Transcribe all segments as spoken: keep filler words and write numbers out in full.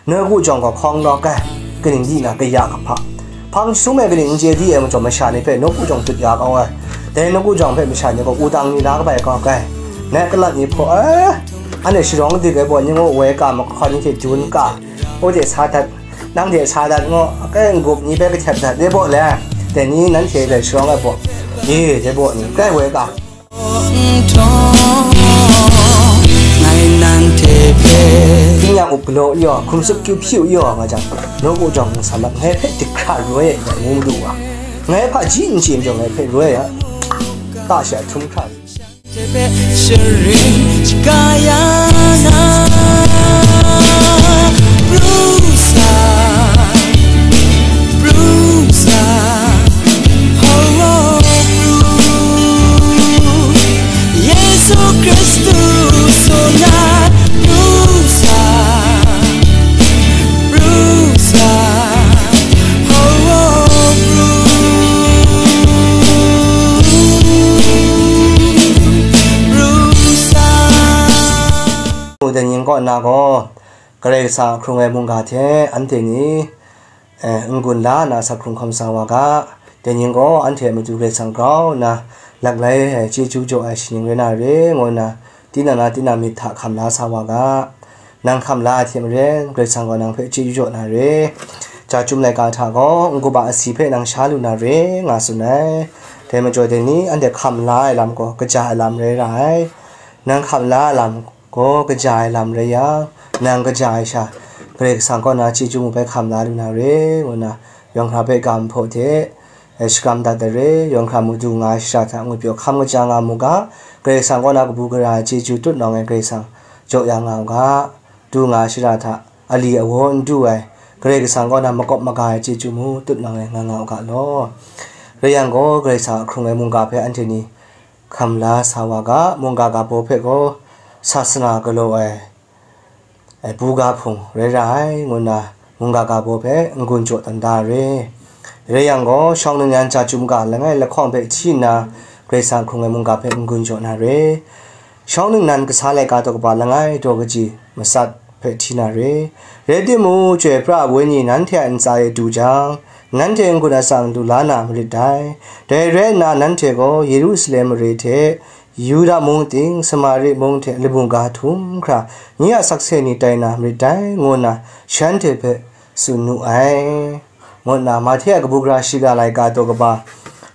Nawku jawng gaw hkawng lawk ai, kaning di na kaya kahpa, hpang jahtum e kaning n chye di ai majaw masha ni hpe nawku jawng dut ya kau ai. Dai nawku jawng hpe masha ni gaw wudang ni la kabai kau ai. Nai kalat ni hpaw, eh, anhte sharawng dik ai baw ni ngu woi ka mahkawn ni hte dun ka, u de sa dat, nang de sa dat ngu, kai n-gup ni hpe kahtep dat de baw le, dai ni nanhte dai sharawng ai baw, ye, dai baw ni, kai woi ka. Ngai nanhte hpe. Tingnyang up galaw yaw, hkum tsup kyu hpyi u yaw nga jang, nawku jawng n sa mat, ngai hpe dik hkra roi ai, ngu madu wa. Ngai hpaji n chye majaw, ngai hpe roi ai, ta sha htum hkra. Hte hpe sharin shaga ya na, pru sa, pru sa, ho, pru, Yesu Hkristu, so na, pru sa, pru sa, ho, pru, pru sa. Dai ning kaw na gaw, Karai Kasang a hkrung ai mungga hte anhte ni, eh, n-gun la na sa hkrung hkawm sa wa ga, dai ning gaw anhte a matu Karai Kasang grau nna laklai ai chyeju jaw ai shaning rai na re, ngu nna tinang na tinang myit hta hkam la sa wa ga. Nang hkam la ai hte maren, Karai Kasang gaw nang hpe chyeju jaw na re. Chyum laika hta gaw n-gup a asi hpe nang sha lu na re, nga tsun ai. Dai majaw dai ni anhte hkam la ai lam gaw kaja ai lam rai ra ai. Nang hkam la ai lam gaw kaja ai lam rai yang, nang kaja ai sha, Karai Kasang kaw na chyeju mu bai hkam la lu na re, ngu nna, yawng hkra hpe ga mahpaw hte, eh, shakram dat ai re, yawng hkra madu nga ai shara hta ngwipyaw hkam kaja nga mu ga, Karai Kasang kaw na kabu gara ai chyeju tutnawng e Karai Kasang jaw ya nga u ga, du nga ai shara hta ali awaw n du ai, Karai Kasang kaw na makawp maga ai chyeju mu tutnawng e nga nga u ga law. Rai yang gaw, Karai Kasang a hkrung ai mungga hpe anhte ni hkam la sa wa ga, mungga ga baw hpe gaw sasana galaw ai, ai, buga hpung rai ra ai, ngu nna mungga ga baw hpe n-gun jaw dan da ai re. Rai yang gaw, shawng ningnan chyum ga langai lahkawng hpe hti nna, Karai Kasang hkrung ai mungga hpe n-gun jaw na re. Shawng ningnan kasa laika daw kaba langai daw kaji matsat hpe hti na re. Rai timung, chyoi pra ai wenyi nanhte a ntsa e du jang, nanhte n-gun atsam du la na marit dai. Dai rai nna, nanhte gaw Yerusalem mare hte, Yuda mung ting, Samari mung hte lamu ga htum hkra, nye a sakse ni tai na marit dai, ngu nna shanhte hpe tsun nu ai, ngu nna Mahte a kabu gara shiga laika daw kaba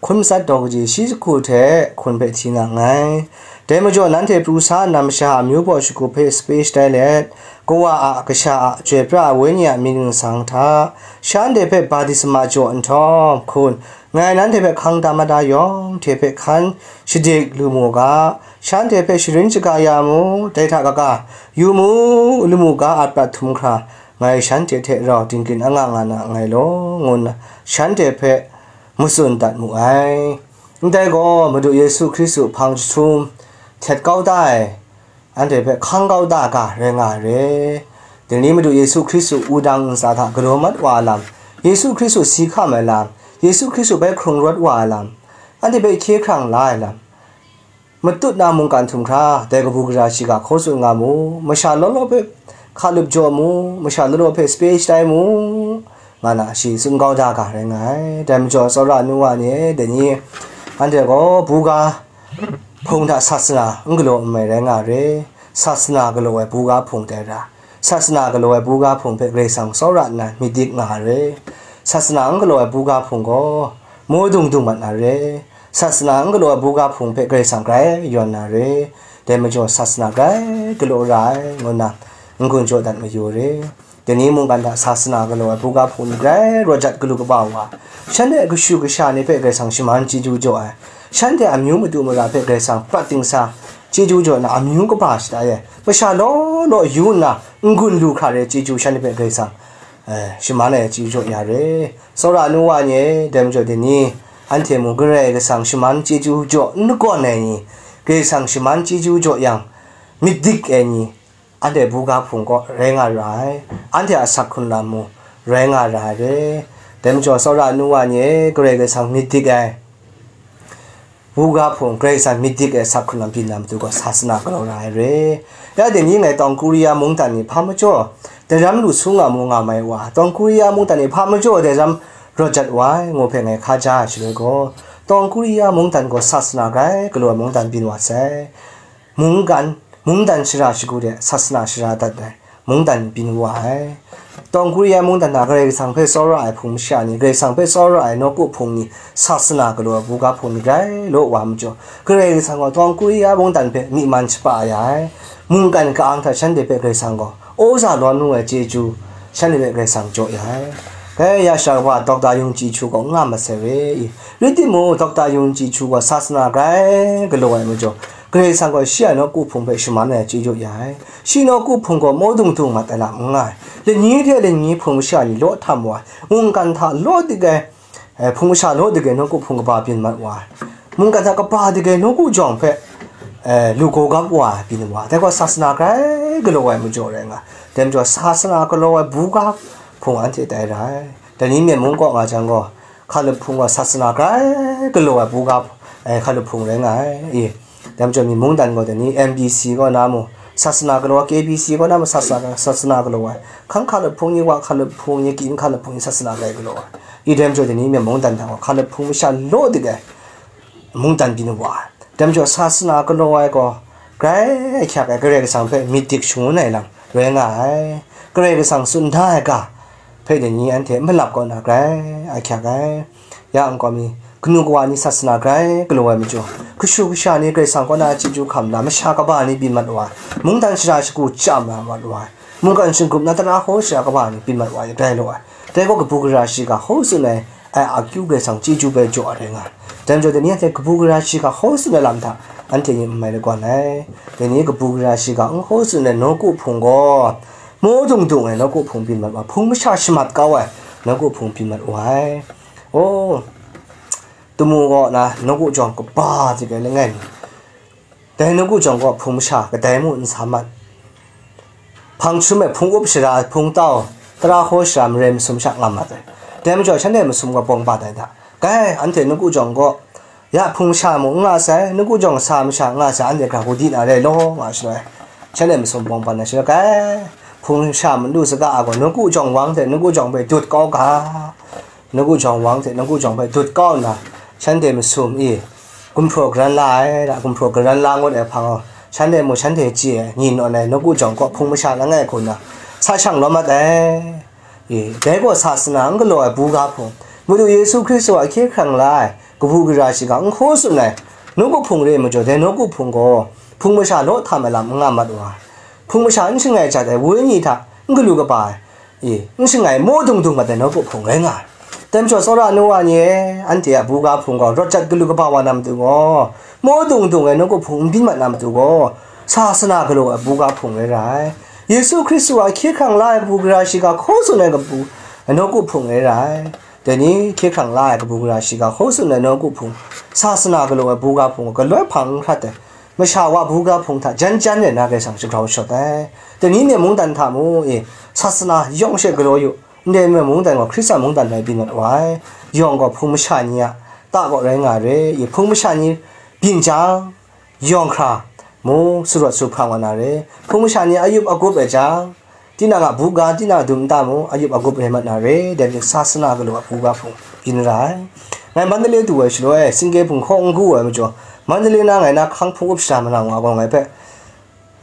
hkun matsat daw kaji shi jahku hte hkun hpe hti nga nngai. Dai majaw, nanhte pru sa nna masha a amyu baw shagup hpe sape shatai let, Kawa a, Kasha a, Chyoi pra ai Wenyi a myit ningsang hta, shanhte hpe baptisma jaw nhtawm, hkun, ngai nanhte hpe hkang tam ai yawng hte hpe hkan shadik lu mu ga, shanhte hpe sharin shaga ya mu, dai hta kaga, yu mu, lamu ga at prat htum hkra, ngai shanhte hte rau dinggrin anga nga na nngai law, ngu nna shanhte hpe matsun dat mu ai. Ndai gaw, Madu Yesu Hkristu hpang jahtum htet kau da ai, anhte hpe hkang kau da ga rai nga ai re. Dai ni Madu Yesu Hkristu wudang ntsa hta galaw mat wa ai lam, Yesu Hkristu si hkam ai lam, Yesu Hkristu bai hkrung rawt wa ai lam, anhte hpe hkye hkrang la ai lam, matut na mungkan htum hkra, dai kabu gara shiga hkaw tsun nga mu, masha law law hpe hkalup jaw mu, masha law law hpe sape shatai mu, nga na shi tsun kau da ga rai nga ai. Dai majaw, tsawra nu wa ni e, dai ni anhte gaw buga hpung hta sasana n galaw nmai rai nga ai re. Sasana galaw ai buga hpung tai ra, sasana galaw ai buga hpung hpe Karai Kasang tsawra nna myit dik nga ai re. Sasana n galaw ai buga hpung gaw maw dung dung mat na re. Sasana n galaw ai buga hpung hpe Karai Kasang grai yawn na re. Dai majaw, sasana grai galaw ra ai, ngu nna n-gun jaw dat mayu re. Dai ni mungkan hta sasana galaw ai buga hpung ni grai rawt jat galu kaba wa, shanhte a kashu kasha ni hpe Karai Kasang shaman chyeju jaw ai, shanhte a amyu madu mara hpe Karai Kasang prat dingsa chyeju jaw na amyu kaba shatai ai, masha law law yu nna n-gun lu hkra re chyeju shanhte hpe Karai Kasang, eh, shaman ai chyeju jaw ya re. Tsawra nu wa ni e, dai majaw dai ni, anhte mung Karai Kasang shaman chyeju jaw n lagawn ai ni, Karai Kasang shaman chyeju jaw yang, myit dik ai ni, anhte buga hpung gaw rai nga ra ai, anhte a asak hkrun lam mung rai nga ra ai re. Dai majaw, tsawra nu wa ni e, Karai Kasang myit dik ai buga hpung, Karai Kasang myit dik ai asak hkrun lam byin na matu gaw sasana galaw ra ai re. Ya dai ni ngai tawng Korea mungdan ni hpa majaw, daram lu su nga mu nga mai wa, Tawng Korea mungdan e hpa majaw daram rawt jat wa ai, ngu hpe ngai hkaja ai shaloi gaw, Tawng Korea mungdan gaw sasana grai galaw ai mungdan byin wa sai. Mungkan, mungdan shara shagu de sasana shara dat ai mungdan byin wa ai. Tawng Korea mungdan hta Karai Kasang hpe tsawra ai hpung masha ni, Karai Kasang hpe tsawra ai nawku hpung ni, sasana galaw ai buga hpung ni grai law wa majaw, Karai Kasang gaw Tawng Korea mungdan hpe myi man shapa ya ai. Mungkan ka-ang hta shanhte hpe Karai Kasang gaw awza lawn ngu ai chyeju shanhte hpe Karai Kasang jaw ya ai. Dai ya shara kaba Dokta Yung Ji Chu gaw n nga masai re i. Rai timung, Dokta Yung Ji Chu gaw sasana grai galaw ai majaw, Karai Kasang gaw shi a nawku hpung hpe shaman ai chyeju ya ai. Shi nawku hpung gaw maw dung dung mat ai lam n nga ai. Lani hte lani hpung masha ni law htam wa ai. Mungkan hta law dik ai, eh, hpung masha law dik ai nawku hpung kaba byin mat wa ai. Mungkan hta kaba dik ai nawku jawng hpe, eh, lu gawgap wa ai byin wa ai. Dai gaw sasana grai galaw ai majaw rai nga ai. Dai majaw sasana galaw ai buga hpung anhte tai ra ai. Dai ni Myen mung kaw nga jang gaw, hkalup hpung gaw sasana grai galaw ai buga, eh, hkalup hpung rai nga ai. I, dai majaw myi mungdan gaw dai ni M B C kaw na mu, sasana galaw ai, K B C kaw na mu, sasana, sasana galaw ai. Hkan hkalup hpung ni, wa hkalup hpung ni, kyin hkalup hpung ni, sasana grai galaw ai. I, dai majaw dai ni Myen mungdan hta gaw hkalup hpung masha law dik ai mungdan byin wa ai. Dai majaw sasana galaw ai gaw, grai ahkyak ai Karai Kasang hpe myit dik shangun ai lam rai nga ai. Karai Kasang tsun da ai ga hpe dai ni anhte n malap kaw na grai ahkyak ai. Ya nhtawm mi, kanu kawa ni sasana grai galaw ai majaw, kashu kasha ni Karai Kasang kaw na chyeju hkam na masha kaba ni byin mat wa ai. Mungdan shara shagu chyam na mat wa ai. Mungkan shingkrup na tara hkaw shara kaba ni byin mat wa ai, grai law ai. Dai gaw kabu gara shiga hkaw tsun ai, ai akyu Karai Kasang chyeju bai jaw ai rai nga ai. Dai majaw dai ni anhte kabu gara shiga hkaw tsun ai lam hta anhte ni n mai lagawn ai. Dai ni kabu gara shiga n hkaw tsun ai nawku hpung gaw, maw dung dung ai nawku hpung byin mat wa ai, hpung masha shamat kau ai nawku hpung byin mat wa ai. O, tumu kaw na nawku jawng kaba dik ai langai mi, dai nawku jawng kaw hpung masha kadai mung n sa mat. Hpang htum ai hpung up shara, hpung tau, tara hkaw shara, marai masum sha nga mat ai. Dai majaw shanhte masum gaw bawng bat ai hta, grai, anhte nawku jawng kaw ya hpung masha mung n nga sai, nawku jawng sa masha n nga sai, anhte hkra hku di na rai law, nga shaloi, shanhte masum bawng bat ai shaloi, grai, hpung masha matu saga a gaw nawku jawng wang hte nawku jawng hpe dut kau ga. Nawku jawng wang hte nawku jawng hpe dut kau nna, shanhte masum e gumhpraw garan la ai, da, gumhpraw garan la ngut ai hpang gaw, shanhte mung shanhte chye ai, ngyi nawn ai, nawku jawng kaw hpung masha langai hku nna sa shang lawm mat ai. E, dai gaw sasana n galaw ai buga hpung, Madu Yesu Hkristu a hkye hkrang la ai kabu gara shiga n hkaw tsun ai nawku hpung re ai majaw, dai nawku hpung gaw hpung masha law htam ai lam n nga mat wa ai. Hpung masha n shangai jat ai wenyi hta n galu kaba ai, e, n shangai maw dung dung mat ai nawku hpung rai nga ai. Dai majaw, tsawra nu wa ni e, anhte a buga hpung gaw rawt jat galu kaba wa na matu gaw, maw dung dung ai nawku hpung n byin mat na matu gaw, sasana galaw ai buga hpung rai ra ai. Yesu Hkristu a hkye hkrang la ai kabu gara shiga hkaw tsun ai kabu, nawku hpung rai ra ai. Dai ni hkye hkrang la ai kabu gara shiga hkaw tsun ai nawku hpung, sasana galaw ai buga hpung gaw galoi hpang n hkrat ai. Masha wa buga hpung hta jan jan rai nna Karai Kasang shagrau shawt ai. Dai ni Myen mungdan hta mu e, sasana yawng she galaw yu. Ndai Myen mungdan gaw Hkristan mungdan rai byin mat wa ai. Yawng gaw hpung masha ni a ta kaw rai nga ai re. E, hpung masha ni byin jang, yawng hkra mu, su rawt su hprang wa na re. Hpung masha ni ayup agup ai jang, tinang a buga, tinang a dum nta mung ayup agup rai mat na re, dai majaw sasana galaw ai buga hpung byin ra ai. Ngai Mandalay du ai shaloi, Singke Hpung hkaw n gu ai majaw, Mandalay na ngai na hkang hpung up shada manang wa gaw ngai hpe,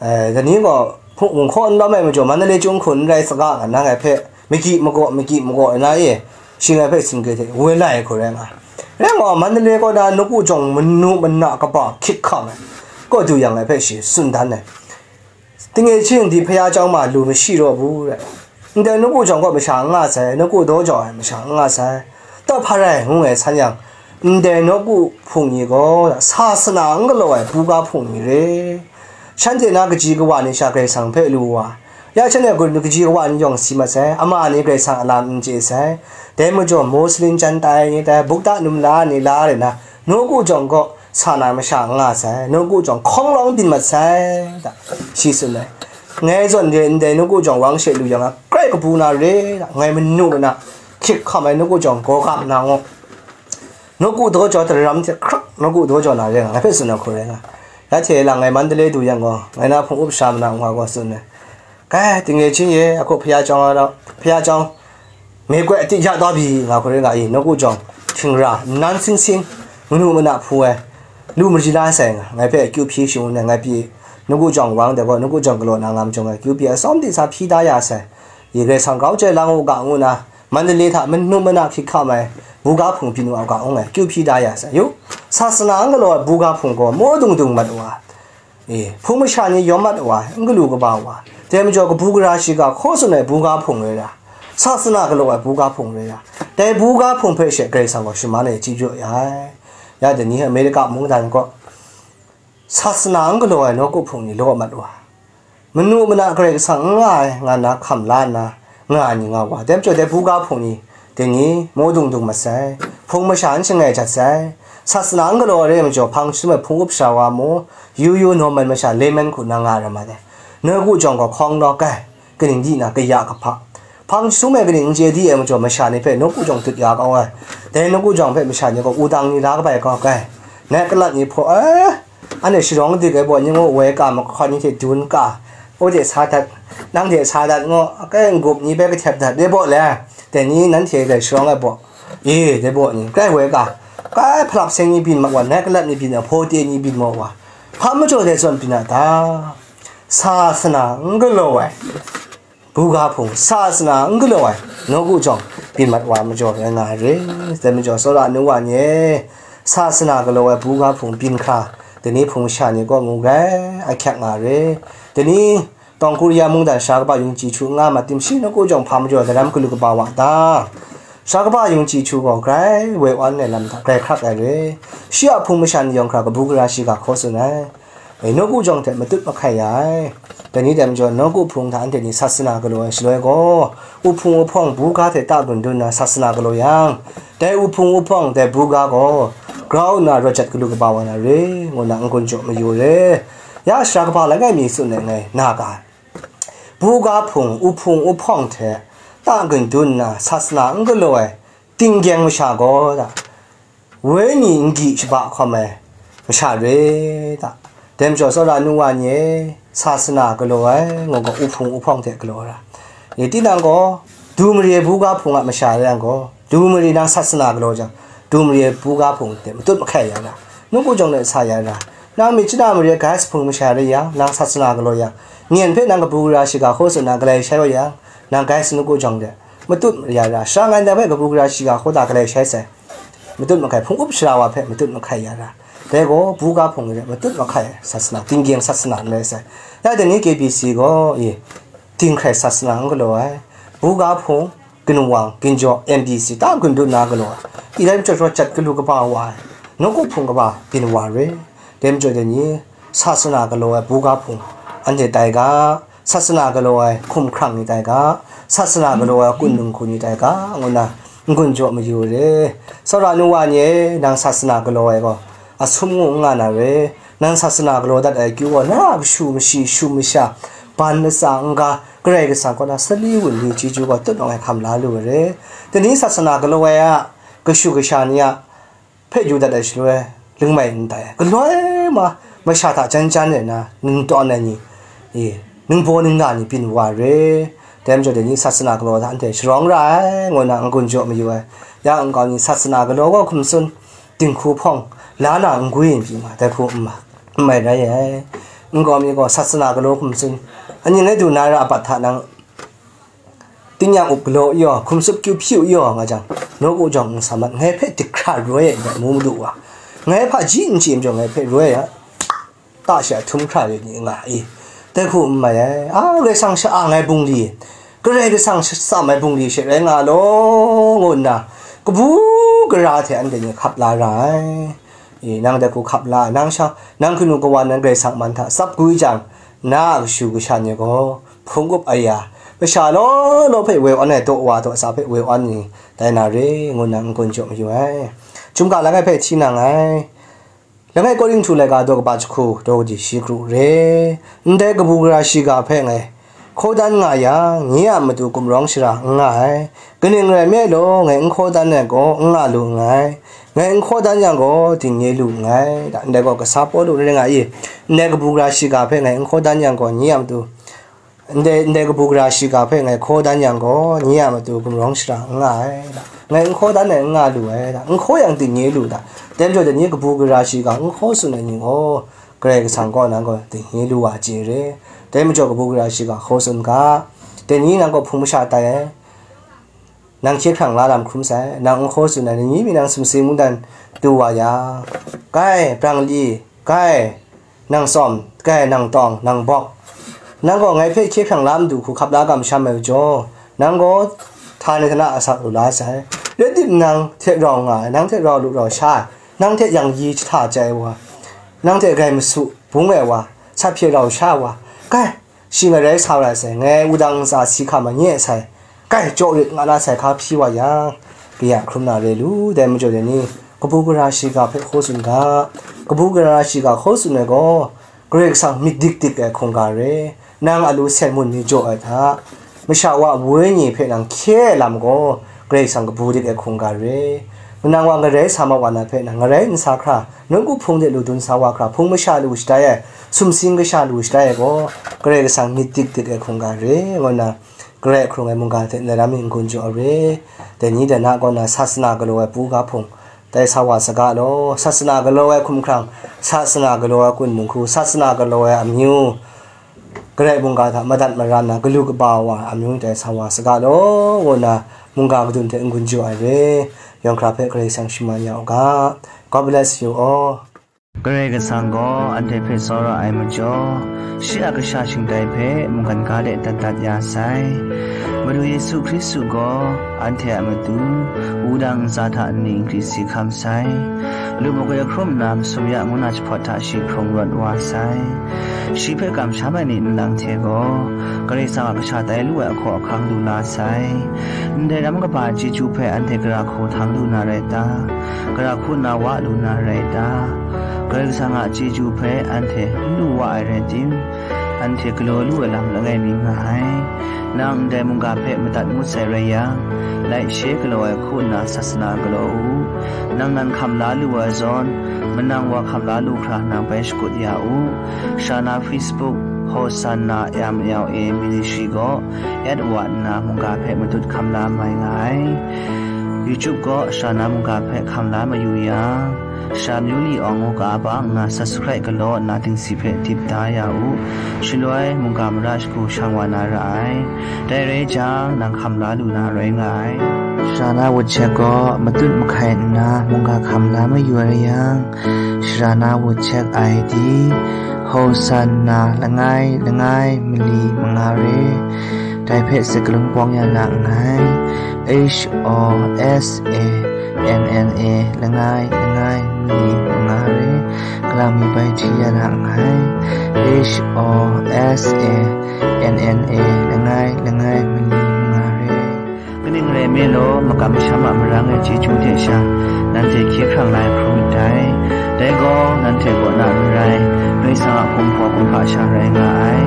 eh, dai ni gaw hpung, hpung hkaw n lawm ai majaw, Mandalay chyum hkun n rai saga nga na ngai hpe, magyi magaw, magyi magaw ai na e, shi ngai hpe Singke hte woi lai ai hku rai nga ai. Rai nga, Mandalay kaw na nawku jawng manu mana kaba hkyit hkam ai, kaw du yang ngai hpe shi tsun dan ai. Tinge hkying di hpaya chyawm ma lu mashi raw bu rai. Ndai nawku jawng kaw masha n nga sai, nawku daw jau ai masha n nga sai. Taw hpa rai ngu ngai san yang, ndai nawku hpung ni gaw sasana n galaw ai buga hpung ni re. Shanhte na kaji kawa ni sha Karai Kasang hpe lu wa, ya shanhte kaji kawa ni yawng si mat sai, ama ni Karai Kasang a lam n chye sai. Dai majaw Muslim jan tai ni tai, Buddha num la ni la rai na, nawku jawng kaw sa na masha n nga sai, nawku jawng hkawng lawng byin mat sai, da, shi tsun ai. Ngai zawn re ndai nawku jawng wang she lu yang a, grai kabu na re, da, ngai manu mana hkyit hkam ai nawku jawng gaw gam na ngaw. Nawku daw jaw daram hte hkrak, nawku daw jaw na re nga, ngai hpe tsun ai hku rai nga. Ya hte lang ngai Mandalay du yang gaw, ngai na hpung up sha mana nga gaw tsun ai. Eh, တင်ငယ်ချင်းရဲ့ အခုဘုရားကျောင်းကတော့ ဘုရားကျောင်း မြေကွက်အတိအကျသွားပြီ ငါခုရဲငါအီ နှုတ်ကပတ်ကြောင့် ထင်ရာ နန်းစင်စင် မနုမနဖူဝဲ လူမကြီးလားဆိုင်ငါ ငါဖဲအကျူဖြေးရှင်ဦးနဲ့ ငါပြေ နှုတ်ကပတ်ကြောင့် ဝိုင်းတယ်ပေါ့ နှုတ်ကပတ်ကြောင့် ကလော်နာငါမကြုံငါ ကျူပြေး အစောင့်တိတ်စားဖြေးသားရဆိုင် ရေခဲဆောင်ကောင်းကျယ်လောင်းဦးကငုနာ မန္တလေးထ မနုမနခိခမ ဘူကားဖုံပြင်းဦးကငုနာ ကျူဖြေးသားရဆိုင် ယု ဆာစနာကလော် ဘူကားဖုံကို မိုးတုံတုံမတ်ဝါ အေး ဖုံမရှာနေရောမတ်ဝါ အင်္ဂလူကဘာဝါ တဲမကျော်ကဘူးကရာရှိက ခိုးစုံနဲ့ ဘူကားဖုံဝဲတာ ဆာစနာကလော်ဝဲ ဘူကားဖုံဝဲတာ တဲဘူကားဖုံဖဲရှဲ ဂရိတ်ဆောင်ကို ရှင်မနဲ့ ကြည့်ကြရ ရတဲ့နည်း အမေရိကမုန်းတံကို ဆာစနာကလော်ဝဲ နှုတ်ကပတ်ဖုံနေ လောမတ်ဝါ မနုမန ဂရိတ်ဆောင် ငါငါနာ ခမ်လာနာ ငါညီငါဝါ တဲမကျော် တဲဘူကားဖုံနေ တနည်း မိုးတုံတုံမဆိုင် ဖုံမရှာ အင်းချင်ငယ်ချက်ဆိုင် ဆာစနာကလော်ရဲမကျော် ဖုံစုမဲ့ ဖုံဥပ္ပရှာဝါမို့ ယူယူနော်မန်မရှာ လေးမန်ခုနငါရမတဲ့ နှုတ်ကပတ်ကြောင့်ကို ခေါင်းတော့ကဲ ကနင်ဒီနာ ကရကဖ ဖုံစုမဲ့ ကနင်ကျေးဒီအဲမကျော် မရှာနေဖဲ နှုတ်ကပတ်ကြောင့် တုတ်ရကောင်းဝဲ တဲနှုတ်ကပတ်ကြောင့်ဖဲ မရှာနေကို ဦးတန်းနေလားကပိုင်ကောင်းကဲ နဲကလတ်နေဖို့ အဲ အန်နဲ့ ရှရောင်းတိကဲပေါ့ ညီငို့ဝဲက မခွန်ကြီးထေ ဒုန်းက အိုးတဲ့စားတတ် နန်းတဲ့စားတတ် ငေါ် အကဲငုပ်ညီပဲ ကချက်တတ် တဲ့ပေါ့လဲ တဲနည်း နန်းထေကဲ ရှရောင်းကဲပေါ့ အေး တဲ့ပေါ့ ညီ ကဲဝဲက ကဲဖလပ်စဲညီပင်မကွာ နဲကလတ်ညီပင် အဖိုးတေညီပင်မော်ဝါ ဖမ်းမကျော်တဲ့စွန့်ပင်တာ ဆာစနာ ငကလော်ဝဲ ဘူဂါဖုံ ဆာစနာ ငကလော်ဝဲ နှုတ်ကပတ်ကြောင့် ပင်မတ်ဝါမကျော်ဝဲငါရဲ တဲမကျော် စောဒနုဝါညဲ ဆာစနာကလော်ဝဲ ဘူဂါဖုံ ပင်ခါ တနည်း ဖုံရှာနေကော ငုံဂဲ အချက်ငါရဲ တနည်း တောင်ကိုရီးယားမုန်းတံ ရှားကပယုံကြည်ချူငါမတင်ရှိ နှုတ်ကပတ်ကြောင့် ဖမ်းမကျော် သရမ်းကလူကပါဝါတာ ရှားကပယုံကြည်ချူကော ဂရဲဝဲဝါနဲ့ လမ်းတာ ဂရဲခရပ်လဲရဲ ရှီအဖုံမရှာနေရောင်ခရာ ကဘူးကရာရှိက ခေါ်ဆိုနိုင် အဲ နှုတ်ကပတ်ကြောင့် တဲ့ မတုတ်မခိုက်ရ တနည်း တဲမကျော် နှုတ်ကပတ်ဖုံ ထန်တဲ့နည်း ဆာစနာကလော်ဝဲ ရှလွဲကော ဥဖုံဥဖောင်း ဘူဂါ တဲ့ တကွန်ဒုနာ ဆာစနာကလော်ယံ တဲဥဖုံဥဖောင်း တဲ့ ဘူဂါကော ground နာ ရောချက် ကလူကပါဝါနာရဲ ငိုနာ အင်ကွန်ကြောင့် မယိုရဲ ရရှားကပါ လကဲမီစုနဲ့ ငဲ နာက ဘူဂါဖုံ ဥဖုံဥဖောင်း တဲ့ တကွန်ဒုနာ ဆာစနာ ငကလော်ဝဲ တင်ကဲမရှာကော တာ ဝဲနီငကီရှဘခမဲ မရှာရဲ တာ တဲမကျော် စောဒနုဝါညဲ ဆာစနာကလော်ဝဲ ငိုကော ဥဖုံဥဖောင်း တဲ့ ကလော်ရ ရေတိနံကော ဒူမရေဘူဂါဖုံက မရှာရဲံကော ဒူမရေနံဆာစနာကလော်ကြောင့် ဒူမရေဘူဂါဖုံ တဲ့ မတုတ်မခိုက်ရတာ နှုတ်ကပတ်ကြောင့်လည်း ဆာရတာ နံမီချနာမရေ ဂါစ်ဖုံမရှာရဲရ နံဆာစနာကလော်ရ ငင်ဖဲနံကဘူးကရာရှိက ဟိုးစနာကလဲရှဲဝဲရ နံဂါစ်နှုတ်ကပတ်ကြောင့်တဲ့ မတုတ်မရရ ရှောင်းငိုင်းတဲ့ဘက်က ဘူးကရာရှိက ဟိုးတာကလဲရှဲဆဲ မတုတ်မခိုက် ဖုံဥပ္ပရှရာဝါဖဲ မတုတ်မခိုက်ရတာ တဲကော ဘူးကဖုံက မတုတ်မခိုက် ဆာစနာ တင်ကင်းဆာစနာလဲဆဲ ရတဲ့နည်း KBC ကော ရေ တင်ခိုက်ဆာစနာကလော်ဝဲ ဘူးကဖုံ ကနဝံ ကင်ကျော် MDC တကွန်ဒုနာကလော် အီတိုင်းကျော်ကျော်ချက်ကလူကပါဝါ နှုတ်ကပတ်ဖုံကပါ ပင်ဝါရဲ တဲမကျော်တဲ့နည်း ဆာစနာကလော်ဝဲ ဘူးကဖုံ အန်တဲ့တိုင်က ဆာစနာကလော်ဝဲ ခုံခရံာ်နီတိုင်က ဆာစနာကလော်ဝဲ ကွန်ဒုံခုနီတိုင်က ငိုနာ ငကွန်ကြော့မယူရဲ စောဒနုဝါညဲ နံဆာစနာကလော်ဝဲကော အဆုံငုံငါနာရဲ နံဆာစနာကလော်ဒတ်အဲကျူကော နကရှူမရှိ ရှူမရှာ ဘန်မစာငါ ကရဲကစံကောနာ စလီဝလီချီချူကော တုတ်တော်ငယ်ခမ်လာလူရဲ တနည်းဆာစနာကလော်ဝဲ ကရှူကရှာနီယ ဖဲယူဒတ်အရှလွဲ လင်းမိုင်တိုင် ကလွဲမ မရှာတာ ကျန်းကျန်းနဲ့နာ နင်းတော်နဲ့ညီ အေး နင်းဘောနင်းနာညီ ပင်ဝါရဲ တဲမကျော်တဲ့ညီ ဆာစနာကလော်သာ အန်တဲ့ ရှရောင်းရ ငိုနာ အင်ကွန်ကြော့မယူဝဲ ရအင်ကောင်ညီ ဆာစနာကလော်ကော ခုံစွန်း တင်ခုဖောင်း လာနာ ငွေရင်ပြီမှာ တဲခုအမ အမိုင်ရရဲ့ အင်ကောင်မျိုးကော ဆာစနာကလော် ခုံစွန်း အညီနဲ့ဒူနာရအပတ်ထနံ တင်းညံဥပ်ကလော်အီယော ခုံစုပ်ကျူဖြူအီယော ငါကြောင့် နှုတ်ကပတ်ကြောင့် မဆာမတ် ငဲဖဲတခရရွဲမူမဒူဝါ ငဲဖာကြီးအင်ချီအင်ကြောင့် ငဲဖဲရွဲရ တရှဲထုံးခရရည်ငါအီတဲခုမမရဲ အာဂဲဆံရှအာငဲဘုံလီ ကရဲကဆံစမဲဘုံလီရှဲရဲငါလောငိုနာ ကဘူးကရာထဲအန်တဲ့ညခပ်လာရ အေး နံတကူခပ်လာ နံရှောင်း နံခနူကဝါ နံဂဲဆံမန်ထ စပ်ကွီးကြံ နကရှူကရှန်ညကော ဖုံကပ်အယာ ပရှာလောလောဖဲဝဲအွန်နဲ့တော့ဝါတော့အစာဖဲဝဲအွန်နီတိုင်နာရေငိုနံကွန်ကြော့မယူဝဲ ชุมกะละไงเพ่ที่นางไง ละไงก็ยิ่งถูกเลยกาโดกบาจคูโดดีชีกรุเร นเดกบูกราชีกาเพ่ไง ခိုးတန်းငါရာ ငေးအမတူကမရောင်းရှရာငါးအဲ ကနင်ငရဲမဲလို့ငဲအင်းခိုးတန်းနဲ့ကောငါလူငဲ ငဲအင်းခိုးတန်းရံကိုတင်ငေးလူငဲ ဒါနဲ့ကောကစားပေါ်လို့ရငါအေး နဲကဘူးကရာရှိကဖဲငဲအင်းခိုးတန်းရံကိုငေးအမတူ Ndai, ndai kabu gara shiga hpe ngai hkaw dan yang gaw, nye a matu gumrawng shara n nga ai, da. Ngai n hkaw dan ai n nga lu ai, da. N hkaw yang dingnye lu, da. Dai majaw dai ni kabu gara shiga n hkaw tsun ai ni gaw, Karai Kasang kaw nang gaw dingnye lu wa chye re. Dai majaw kabu gara shiga hkaw tsun ga, dai ni nang gaw hpung masha tai ai. Nang hkye hkrang la lam hkrum sai, nang n hkaw tsun ai, ni mi nang sumsing mungdan du wa yang, kai, brang li, kai, nang tsawm, kai, nang tawng, nang bawk, nang gaw ngai hpe hkye hkrang la madu hku hkap la kamsham ai majaw, nang gaw htani htana asak lu la sai. Rai tim, nang hte rau nga ai, nang hte rau lu rau sha ai, nang hte yang yi jahta chye ai wa, nang hte grai masu bung ai wa, sat hpye rau sha ai wa, kai, shi ngarai sa ra sai, ngai wudang ntsa si hkam ma nye sai, kai, jaw rit nga na sai hka hpyi wa yang, kaya hkrum na re lu, dai majaw dai ni, kabu gara shiga hpe hkaw tsun ga, kabu gara shiga hkaw tsun ai gaw, Karai Kasang myit dik dik ai hkungga re, nang a lu sen mun ni jaw ai hta, masha wa wenyi hpe nang hkye ai lam gaw, Karai Kasang kabu dik ai hkungga re, manang wa ngarai sa ma wa na hpe nang ngarai n sa hkra, nawku hpung de lu dun sa wa hkra, hpung masha lu shatai ai, sumsing kasha lu shatai ai gaw, Karai Kasang myit dik dik ai hkungga re, ngu nna, Karai hkrung ai mungga hte ndai lam ni n-gun jaw ai re. Dai ni dai na kaw na sasana galaw ai pu ga hpung, tai sa wa saga law, sasana galaw ai hkumhkrang, sasana galaw ai kun dinghku, sasana galaw ai amyu, Karai mungga hta madat maran na galu kaba wa ai amyu tai sa wa saga law, ngu nna mungga kadun hte n-gun jaw ai re. Yawng hkra hpe Karai Kasang shaman ya u ga. God bless you all. Karai Kasang gaw anhte hpe tsawra ai majaw, shi a kasha shingtai hpe mungkan ga de dat dat ya sai. Madu Yesu Hkristu gaw anhte a matu wudang ntsa hta nni nkri si hkam sai. Lubuk e hkrum nna masum ya ngu na jahpawt hta shi hkrung rawt wa sai. Shi hpe kamsham ai ni nlang hte gaw, Karai Kasang a kasha tai lu ai ahkaw ahkang lu la sai. Ndai ram kaba chyeju hpe anhte gara hku htang lu na rai ta? Gara hku na wa lu na rai ta? Karai Kasang a chyeju hpe anhte n lu wa ai rai tim, anhte galaw lu ai lam langai mi nga ai. Nang ndai mungga hpe madat ngut sai rai yang, like share galaw ai hku nna sasana galaw u. Nang nan hkam la lu ai zawn, manang wa hkam la lu hkra nang bai shakut ya u. Shana Facebook, Hosanna M L A Ministry gaw, at wa nna mungga hpe matut hkam la mai nga ai. YouTube gaw Shana mungga hpe hkam la mayu yang, Sha Myu Li Awng ngu ka ba nna subscribe galaw nna dingsi hpe dip da ya u. Shaloi mungga mara shagu shang wa na ra ai. Dai rai jang, nang hkam la lu na rai nga ai. Sharana WhatsApp gaw matut mahkai nna mungga hkam la mayu ai yang, Sharana WhatsApp I D, Hosanna langai langai mali manga re, dai hpe sakalun pawng ya na nngai. H O S A N N A langai langai mali manga re, kalang mi bai hti ya na nngai. H O S A N N A langai langai mali manga re. Kaning rai nme law, makam masham a marang ai chyeju hte sha, nanhte hkye hkrang lai hkrum ndai. Dai gaw, nanhte kaw na n rai, Karai Kasang a kumhpaw kumhpa sha rai nga ai.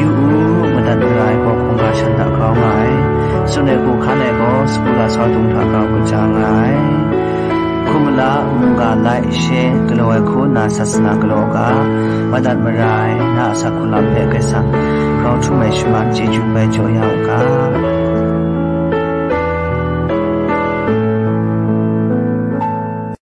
Yu u, madat mara ai gaw hkungga shan hta grau nga ai. Tsun ai hku hkan ai gaw, sagu lasau dung hta grau kaja nga ai. Hkum mala, mungga like, share, galaw ai hku nna sasana galaw u ga, madat mara ai, na a asak hku lam hpe Karai Kasang grau htum ai shaman chyeju bai jaw ya u ga.